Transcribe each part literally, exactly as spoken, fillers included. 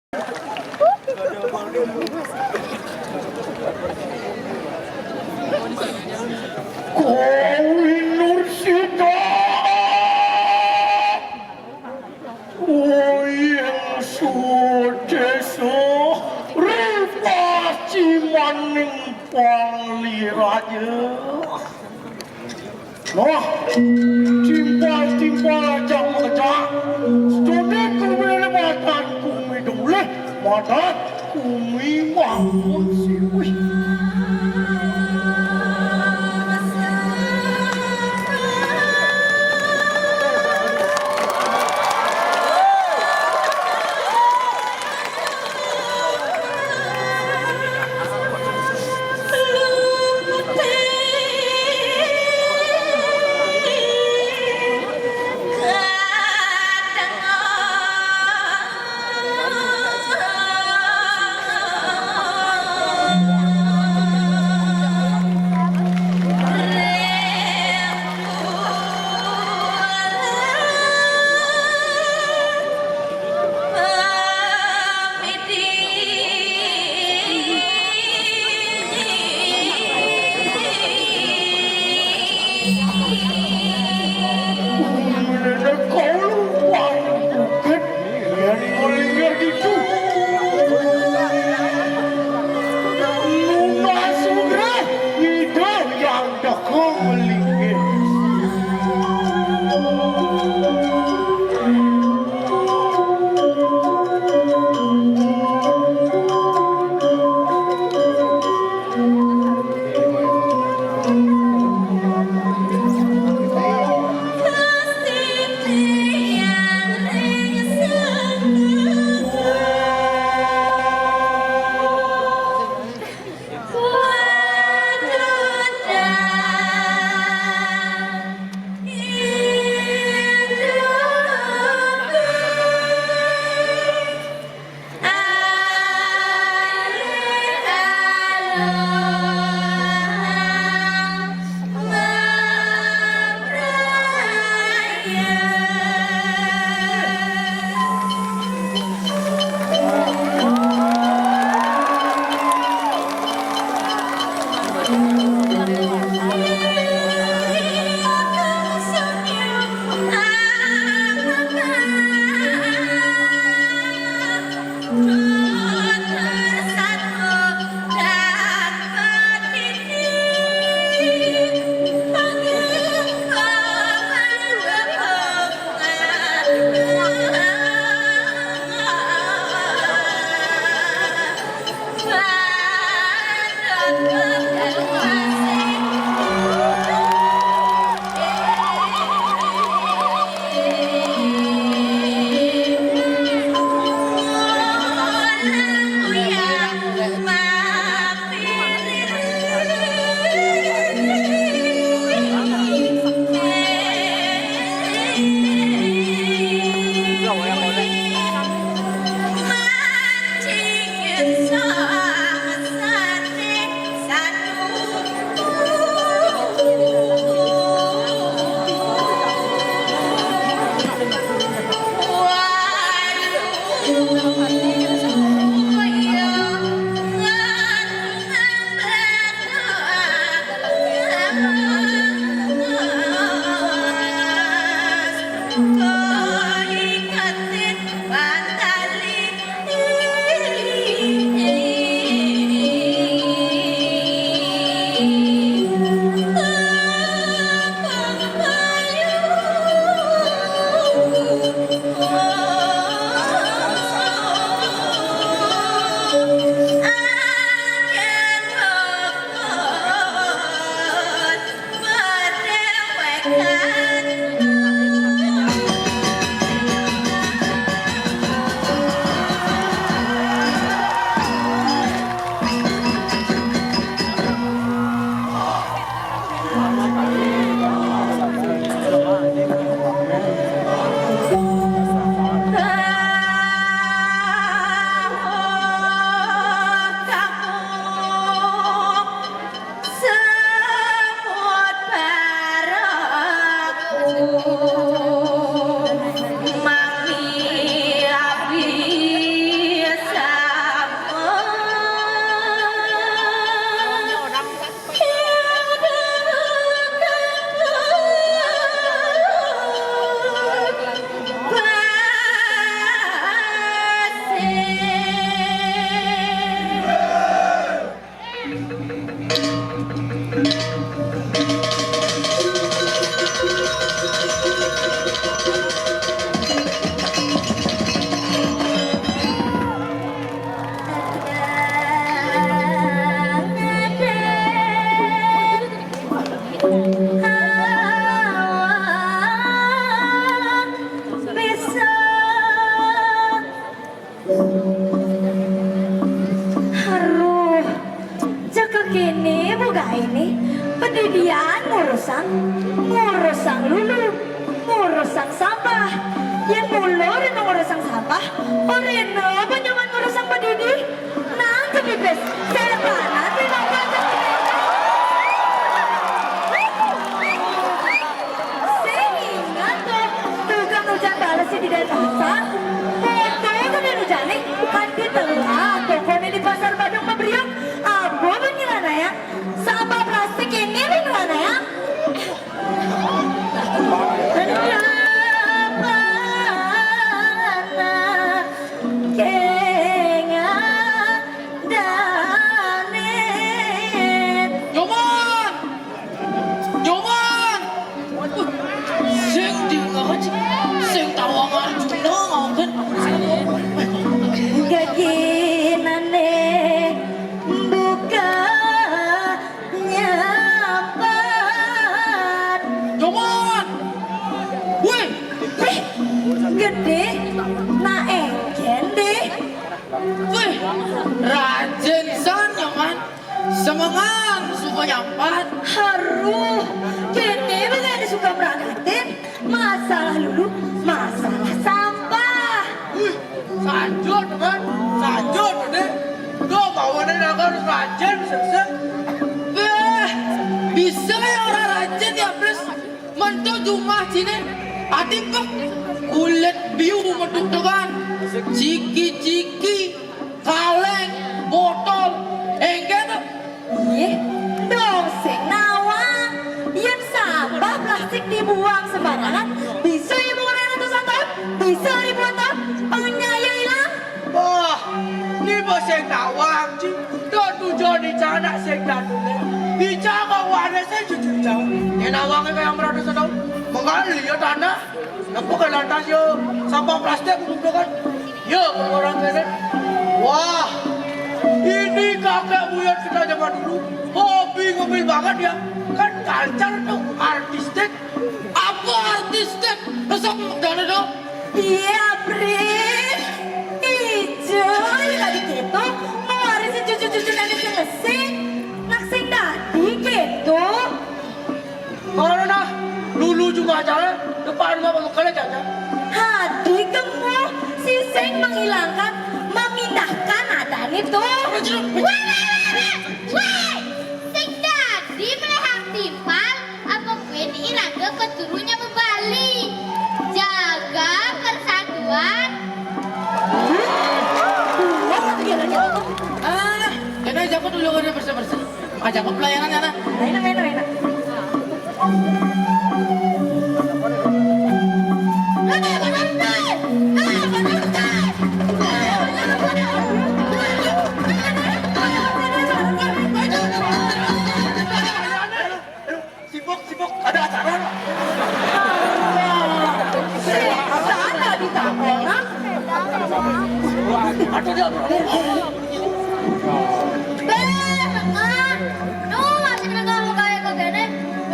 Kowe Nur Sida. Uyang Sudesa, ripaci maning Pangliraja. Nah, timpal-timpal aja makejang. Sedune kumene matan kumi dong leh, matan kumi mangkon siwih. Aruh, jaka kéné boga ini, padidian ngurusang, ngurusang lulu, ngurusang sampah. Yén mula rena ngurusang sampah, orena apa nyaman ngurusang padidi? Nang kepipis, sepanan di nomor kepipis. Sing inget to, tukang rujak balesé di Denpasar. Foto gedé rujaké, kanti tengah tokoné di Pasar Badung Mabriuk. Apa ban ngelanayang? Sampah plastik ini ban ngelanayang. Kenapa anak kengan dané. Nyoman! Nyoman! Waduh, sing dingeh, sing tawang Arjuna ngaokeun. Gaginané buka nyampat. Nyoman! Wih! Wih! Gedé, nah éngkén deh. Wih, rajin san, Nyoman. Semengan suka nyampat. Haruh, kéné baé anu suka meragatin. Masalah lulu, masalah sampah. Wih, sanjur, Nyoman. Sanjur, Dék. Duh, bawané nagar rajin, sesek. Béh, bisa ya orang rajin ya, Pris? Mentu jumah ciné, ati kok kulit biu meduk dengan ciki-ciki, kaleng, botol, éngkén to. Ih, dong sing nawang. Yén sampah plastik dibuang sembarangan, bisa ibu ratusan tahun, bisa ribuan tahun, pengennya ya hilang. Wah, ni bos sing nawang, Ci. Tuh tujuan di sana sing datulé. Di Jawa warna sing jujur jauh. Yén nawangé kaya meratusan tahun, menggali ya tanah. Napa ke lantas yo, sampah plastik kumpulkan. Yo, orang keren. Wah, ini kakek buyut kita zaman dulu. Hobi ngemil banget ya. Kan culture tuh artistik. Apa artistik? Sok dana dong. Iya, Prit. Ijo, ya tadi gitu. Mau warisin cucu-cucu nenek sing resik. Nak sing dadi gitu. Kalau nah, dulu juga aja, depan rumah kamu kalian aja. Hadi kamu, si sing menghilangkan, memindahkan ada nih tuh. Wah, wah, wah, wah. Wah, sing dadi melehang timpal. Apa kuwi iraga keturunya bebali? Jaga persatuan. Alah, kena aja aku dulu kada bersih-bersih. Aja aku pelayanan ya, nah. Enak, enak, enak. Sibuk, sibuk, ada acara. Sana di takonan. Aduh, dia. Béh, Kak. Nuh, masih kena kamu kayak kegene.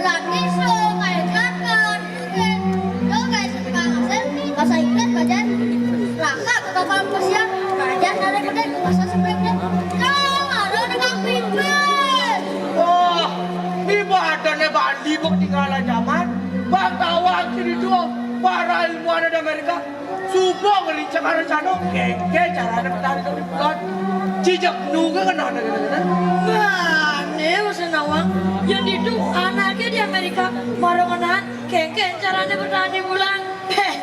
Lagi so, kayak kelakan. Oke. Lo kayak suka ngasih, bahasa Inggris, belajar. Raka, ke kapal pesiar, belajar dari gede, bahasa Inggris. Lo, ada dengan pipis. Wah, ini badannya Bandi, buk tinggalan zaman. Bang tahu akhir itu, para ilmuwan di Amerika. Suba ngerincak rencana, kéngkén carané bertahan hidup di bulan. Cicak juga kena ada kena. Wah, né masa nawang. Yang itu anaknya di Amerika, mara ngenaan, kéngkén carané bertahan di bulan. Héh,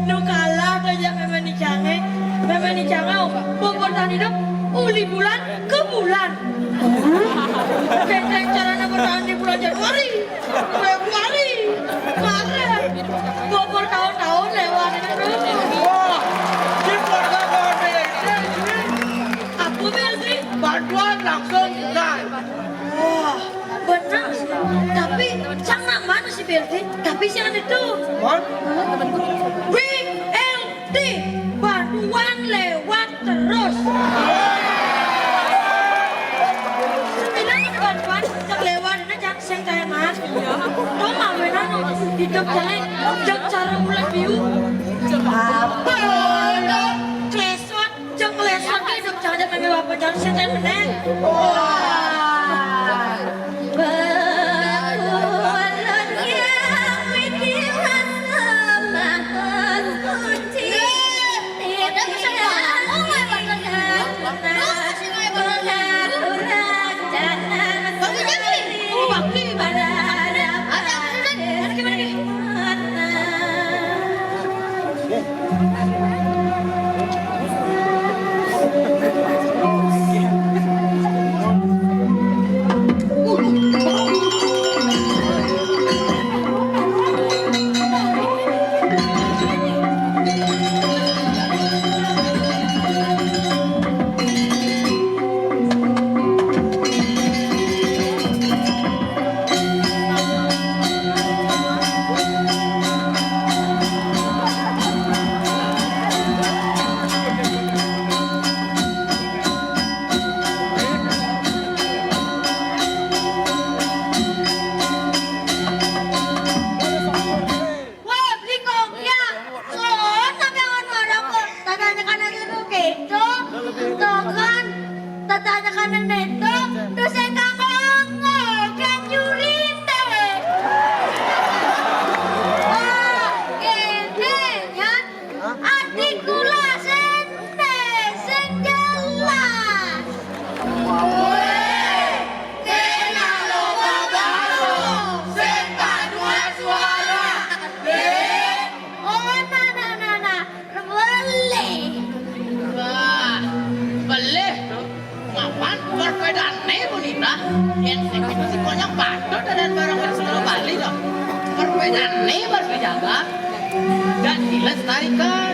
nu kalah aja mémé ni cangé. Mémé ni cangé, bertahan hidup, uli bulan, ke bulan. Kéngkén carané bertahan di bulan Januari. Februari, Maret, dua puluh tahun-tahun lewat terus. Wah, di keluarga Bawang B L T, tapi sing anu to. Apa? B L T, bantuan lewat terus. Sebenarnya bantuan yang lewat ini jangan sing kayak Mas. Tau mau benar no, hidup jangan, jangan cara mulai biu. Apa? Klesot. Jeng nglesot ki dong, jangan sampai bapak jangan setan meneh. Wah. Wah, beli kopiah. Sono sampe ngono ora kok. Tatane kanan itu kedo. Tokan. Tatane kanan itu. Terus saya tambah ngol dan nyuri teh. Wah, kene ya. Ati kula sente sing jelas. Weh, kena lo babaro, sing paduan suara. Dek. Oh, nah, nah, nah, nah. Rebelih. Wah, belih. Mapan perbedane punita, yen sing itu sing konyang padha dan barang wis loro Bali to. Perbedane harus dijaga dan dilestarikan.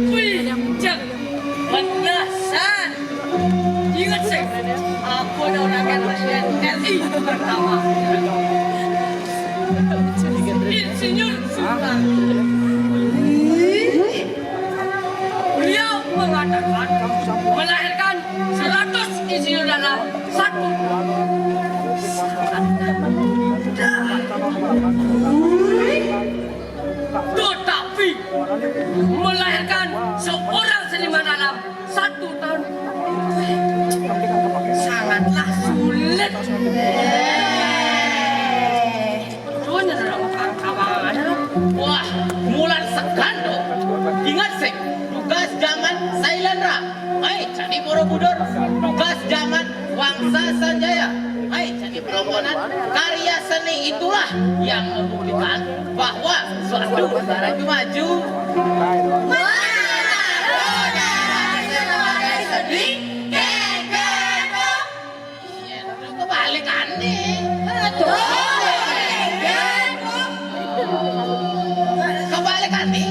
Wih, cek, penasan. Ingat sih, aku ada orang yang N R I pertama. Insinyur Soekarno. Beliau mengatakan melahirkan seratus insinyur dalam satu tahun. Tetapi melahirkan seorang seniman dalam satu tahun sangatlah sulit. Wah, mulan segan to. Ingat sih, tugas zaman Sailendra. Hai, Candi Borobudur. Tugas zaman Wangsa Sanjaya. Hai, Candi Prambanan. Karya seni itulah yang membuktikan bahwa suatu negara itu maju. Wah, roda sedih, geger. Iya, kebalikane. Aduh. Kebalikane.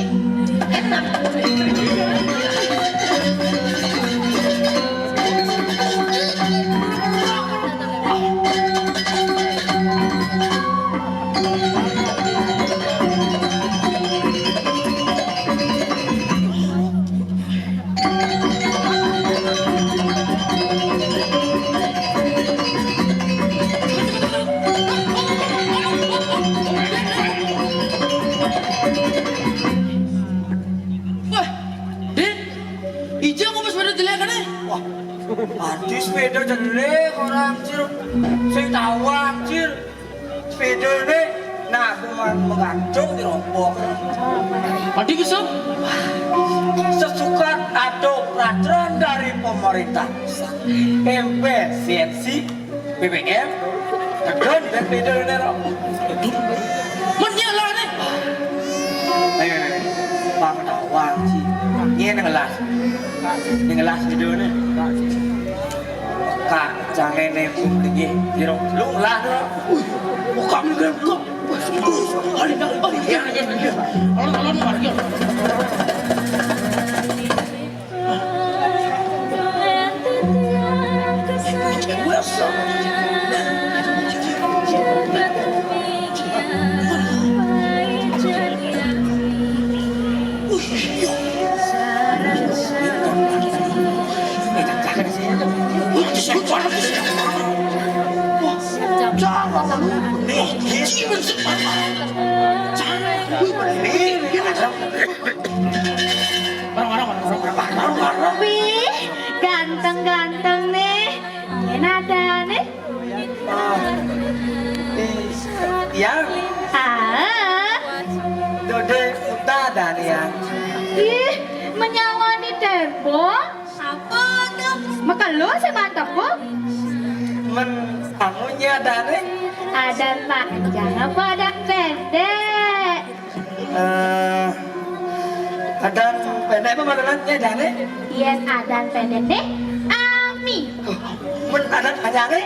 Wah, Dik, ijo kok wis pada delik kene? Wah, adi sepeda delik ora, Cil. Sing tau, Cil. Sepedane nah, aku mau menggantung di rombok. Adi bisa? Sesukat atau peraturan dari pemerintah pusat, M P, C N C, B B M, tekan dan beda dengan rombok. Menyala nih. Ayo, ayo, ayo. Bang Tawang sih. Ini ngelas. Ini ngelas video nih. Kak, jangan nempel tinggi. Dirok, lu ngelas, lu. Wih, buka, buka, buka. Alon, alon, alon. Mantap, Bu. Men kamu nyé adané? Adan panjang apa adan pendek? Eh, adan pendek apa malenan nyé adané? Yén adan pendek nih, ami. Oh, men adan panjangé?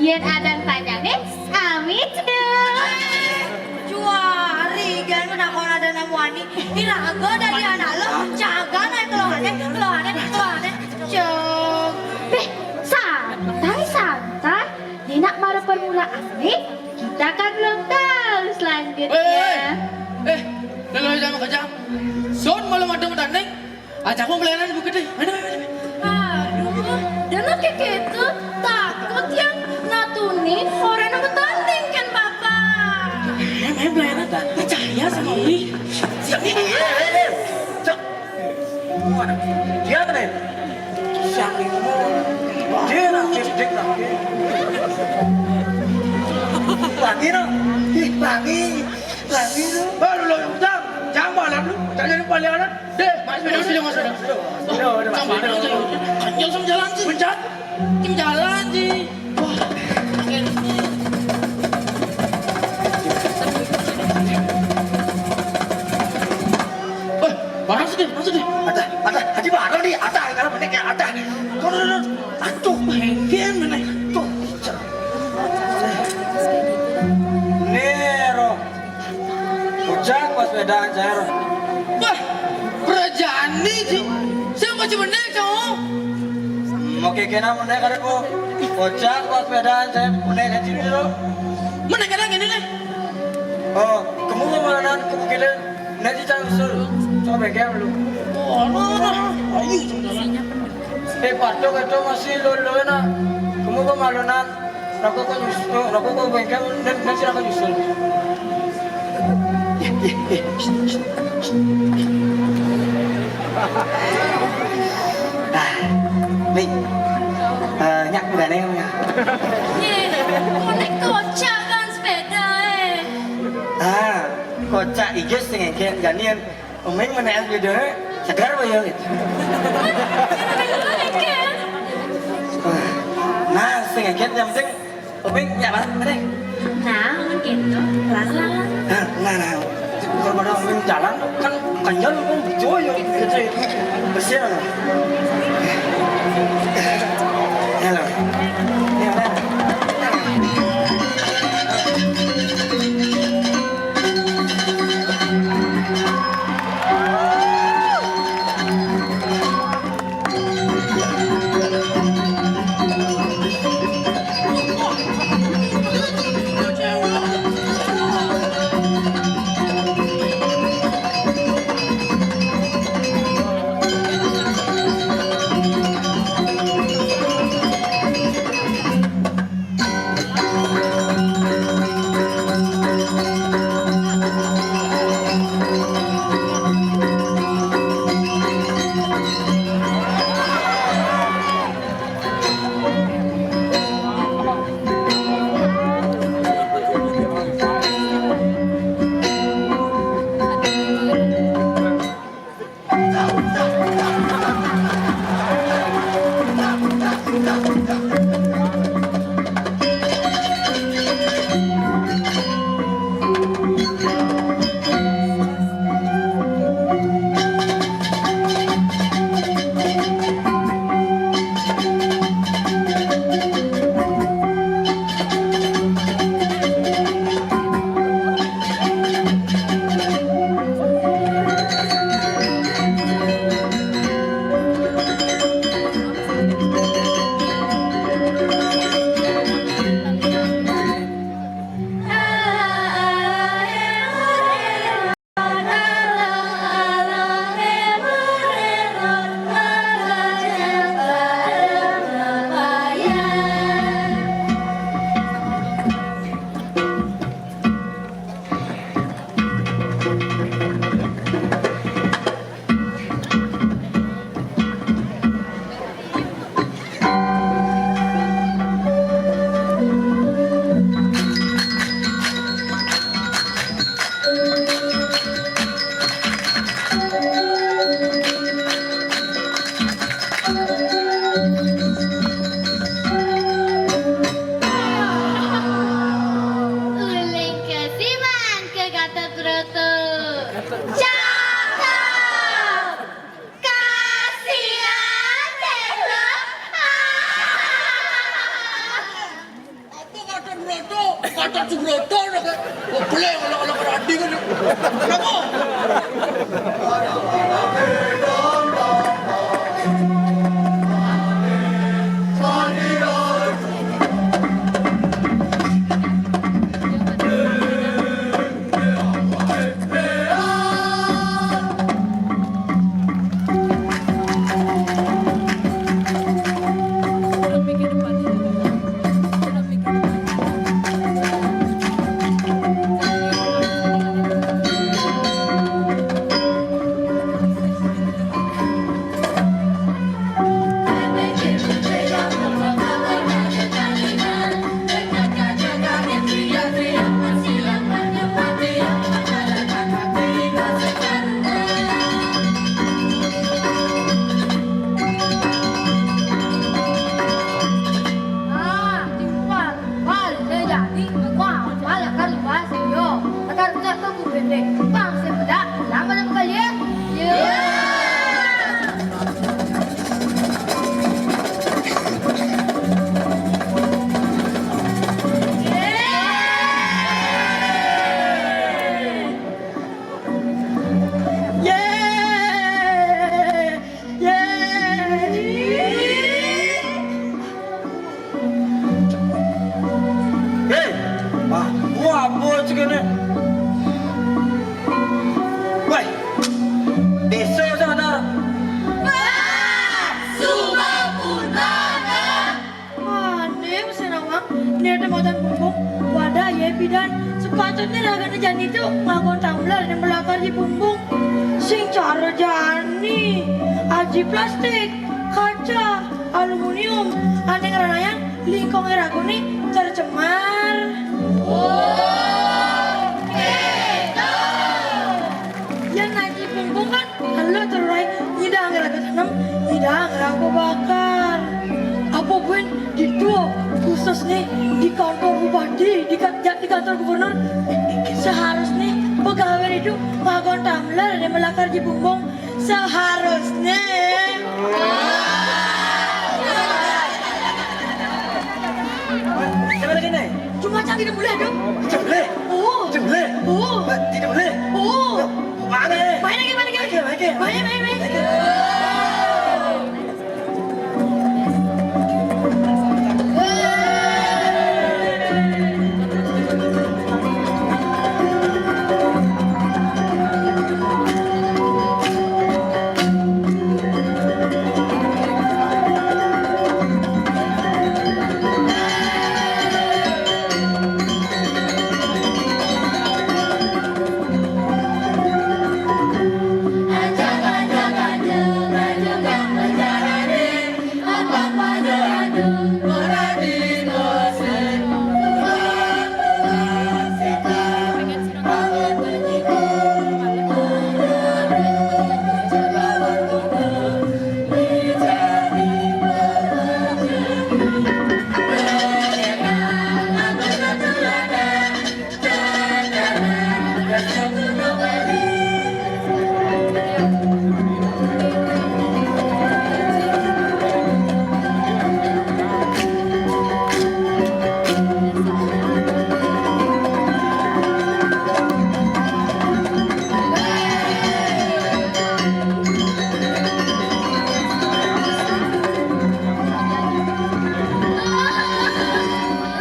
Yén adan panjangé, ami cedek. Juari, jangan kena koran ada namu ani. Ini raga dari anak lo, jaga naik keluarnya, keluarnya, keluarnya. Cek. Beh, santai, santai. Ini nak mara permulaan nih. Kita kan belum tahu selanjutnya. Eh, eh, eh, lelo jam kejam. Son malam ada tanding. Aja aku pelayanan buku deh. Mana, mana, mana? Aduh, dan kayak gitu. Takut yang natuni orang yang bertanding kan, Bapak. Eh, main pelayanan tak percaya sama Uli. Cek, eh, eh, eh, cek. Mana? Dia nih. Siang ini mau. Dia lagi, dia lagi. Lagi, no. Ih, lagi. Lagi, no. Baru lo yang utang. Jangan malam lu. Jangan jadi palianan. Deh, Mas, Mas, Mas, Mas. Udah, udah, Mas. Sama ada aja. Kan jauh sama jalan sih. Pencet. Tim jalan sih. Wah. Eh, barang sedih, barang sedih. Ada, ada, ada barang nih, ada, kalau penting kayak ada. Tuh, tuh, tuh. Aduh, pengen mana? Tuh. Nero. Ojak pas sepedaan, Cer. Wah, berjani sih. Saya masih bener, cowok. Mau kekena meneh kada, Bu? Ojak pas sepedaan, saya meneh ka sini dulu. Meneh kada gini nih. Oh, kamu mau mana? Kamu kira nanti tak usul. Coba bengkel dulu. Oh, no, no. Ayo, sebentar. Eh, patok itu masih lolo na. Kamu kok malunan? Aku kok nyusul, aku kok bengkel dan dan sira kok nyusul. Ah, nih. Eh, nyak budane ya. Nih, konek kocak kan sepeda eh. Ah, kocak ijo sing engke janian. Umeng menekan videonya segar apa ya gitu. Nah, sing kaget yang penting Umeng ya banget deh. Nah, mungkin tuh pelan-pelan. Nah, nah, nah. Kalau pada Umeng jalan kan kenyal kan betul ya gitu. Bersih lah. Halo. Ya, udah. Subrata nak, kok boleh kalau kalau kalau adi kan. Kenapa? Ah, timpal, balik saya jadi. Wah, malah kan lupa sih, yo. Agar kita tuh bubende. Bang, saya bedak, lama dan kalian. Ya. Yeay! Yeay! Hei, wah, gua apa cik ini? Woi, desa sana. Wah, suba pun banget. Wah, nih mesin awang, nih ada matan bumbung, wadah ya bidan. Sepatutnya ragane jani itu nganggo tumbler yang belakar di bumbung. Sing cara jani, aji plastik, kaca, aluminium, ane ngranayan lingkunge ragone tercemar. Oh, gitu. Yen aji bumbung kan Halo, Terurai, nyidang raga tanam, nyidang raga bakar. Apa buin di duo khusus nih di kantor bupati, di, ka- di kantor gubernur, seharus nih pegawai itu nganggo tumbler yang melakar di bumbung. Seharusnya. Coba lagi nih. Cuma cang tidak boleh dong. Tidak boleh. Oh. Tidak boleh. Oh. Tidak boleh. Oh. Mana? Main lagi, main lagi. Main lagi, main lagi. Main, main, main.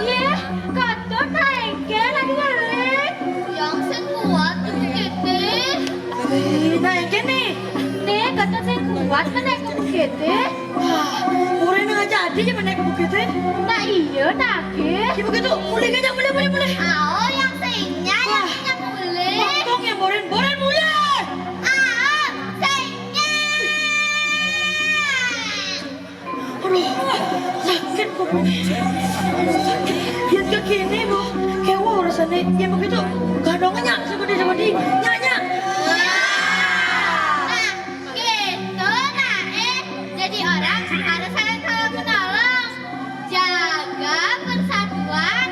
Yeh, katon naike lagi ngeling. Yang sing kuat tuh kete. Ih, naike nih. Nih, katon sing kuat kan naik ke bukite. Wah, orang nggak jadi aja naik ke bukite. Nah iya, naike. Ya begitu, mulai aja, mulai, mulai, mulai. Ao, yang sing nya, yang Wah. Sing nya mulai. Bangkong yang boren, boren mulai. Ao, sing nya. Aduh, sakit kok. Lihat ke kene, Bu. Kayak wah rasanya. Ya begitu. Gandongnya seperti seperti. Nyanyi. Nah, gitu, nah, eh. Jadi orang harus saling tolong menolong. Jaga persatuan.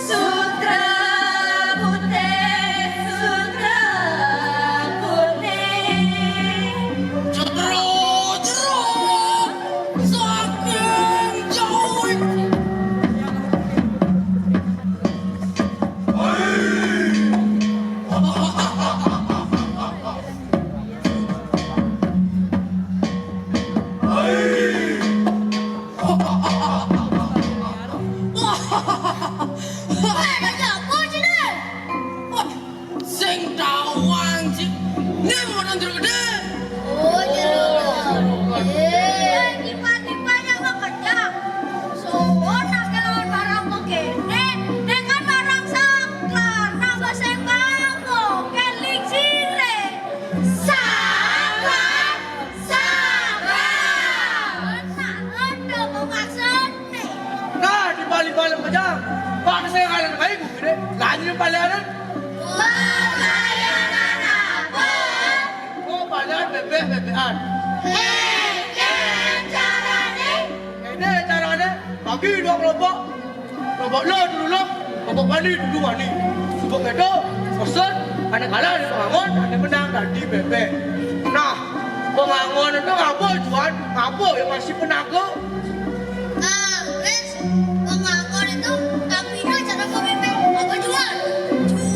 Sutra putih, sutra kuning. Jero, jero, saking jauh. Wah, ada jago sini. Wah, sing tawang sih. Ini mau nandur gede. Oh, iya. Eh, tiba-tiba yang mau kerja. Soon nak lawan barang begini, dengan barang saklar, nambah sing bango, keling sire. Sabar, sabar. Nah, ada pemaksud nih. Nah, di balik-balik pejam. Pak, saya kalian kayak gue gede. Lanjut pelayanan. Pelayanan apa? Oh, pelayanan bebek-bebekan. Eh, eh, carane? Ini carane, bagi dua kelompok. Kelompok lo dulu lo, kelompok wani dulu wani. Kelompok itu, pesen, anak kalah di pengangon, anak menang, jadi bebek. Nah, pengangon itu ngapa, Juan? Ngapa ya masih penaga? Ah, Prince, pengangon itu kami ini cara pemimpin. Apa, Juan?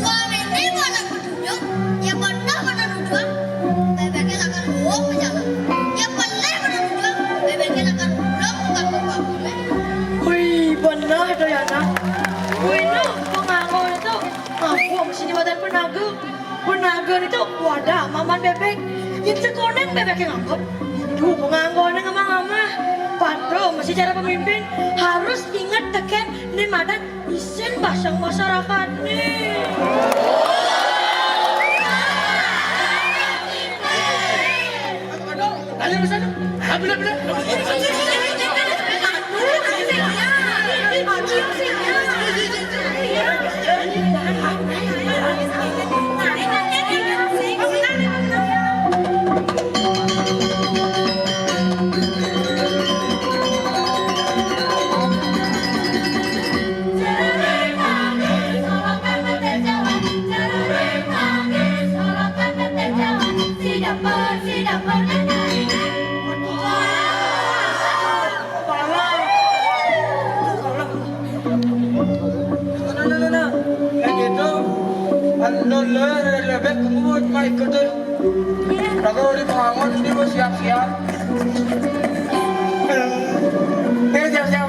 Juan ini mana Ujung, ya pernah mana ujung, bebeknya lakar luwung, misalnya. Ya pernah mana ujung, bebeknya lakar luwung, bukan bapak gue. Wih, benar itu ya, Nak. Wih, no, pengangon itu. Aku mesti nyebatan penaga. Penaga itu wadah maman bebek. Yang sekoneng bebeknya ngangkep. Duh, pengangon ngamah-ngamah. Patuh, mesti cara pemimpin harus ingat teken nih madan. Isin basang masyarakat nih. Aduh, aduh, ayo, bisa, ayo. Ambil, ambil, ambil. Nah, nah, nah, nah. Yang itu, anu, lor, lebek, kamu mau cuma ikut tuh. Kalau di pengangon ini mau siap-siap. Ini siap-siap.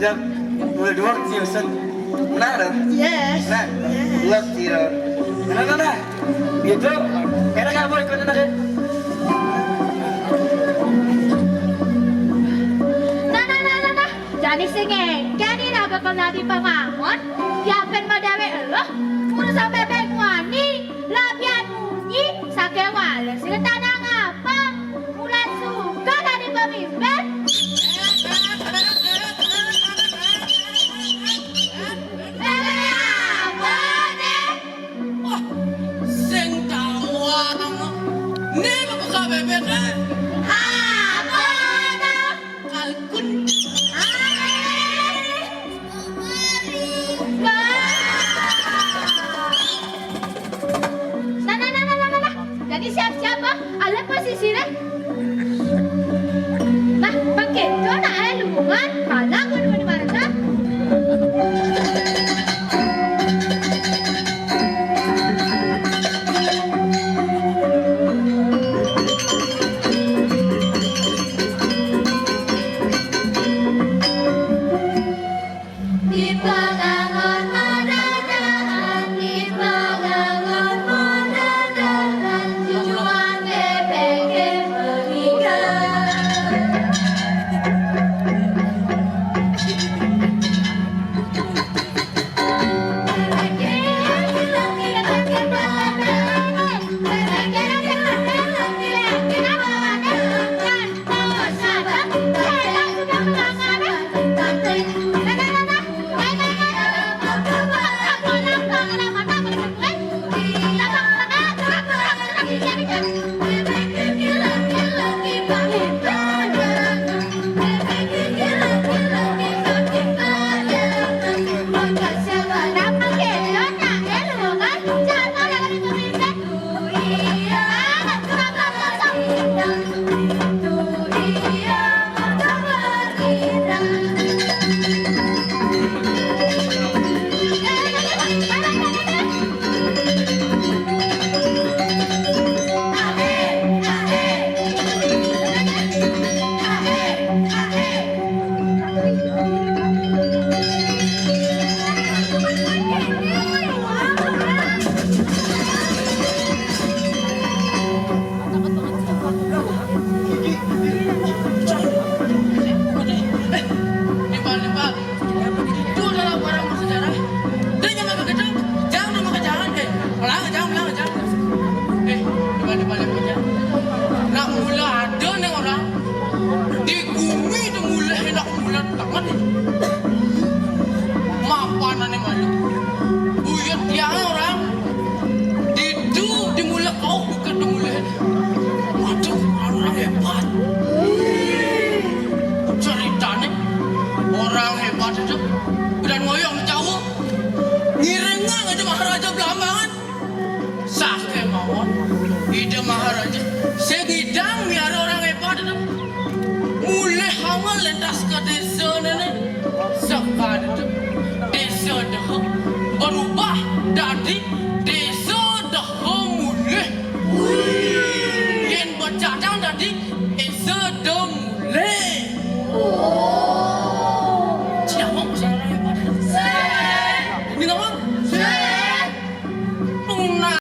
Jam, udah dua sih, Ustaz. Nah, dah. Yes. Nah, yes. Dua sih, dah. Nah, nah, nah. Gitu. Enak nggak, Boy? Kau enak, ya? Nah, nah, nah, nah, nah. Jani sing engkén nah bakal dadi pangangon, ya pén madhéwé eluh, ngurus bébék wani, labihan munyi, saking wales sing tanah ngapa, mulan suka dadi pemimpin. Bébék apa né? Wah, sing tawang. Né bakal bébék, eh. Apa né? Kalkun. Nah, nah, nah, nah, nah, nah. Jadi siap-siap, ah. Alat posisiné. Nah, pakai itu, nah, eh, lubungan. Mana gua di mana, nah? Dipangangon madadakan, dipangangon madadakan, tujuan B P K meninggal. Nimbal-nimbal. Itu adalah barang bersejarah. Dia jangan pakai gedang, jangan nama kejalan, eh. Ulang, jangan, ulang, jangan. Eh, nimbal-nimbal yang punya. Nak mula ada nih orang. Di bumi tu mula hendak mula tangan ni. Mapan ane malu. Buyut dia orang. Ditu dimula kau bukan dimula. Waduh, orang hebat. Ceritane orang hebat itu udah ngoyong jauh. Ngiringang aja Maharaja Blambangan. Sah kemawon, Ida Maharaja, sing ngidang miara orang hebat itu. Mulih angel lentas ke desa nene. Sekad itu, desa dehek berubah dadi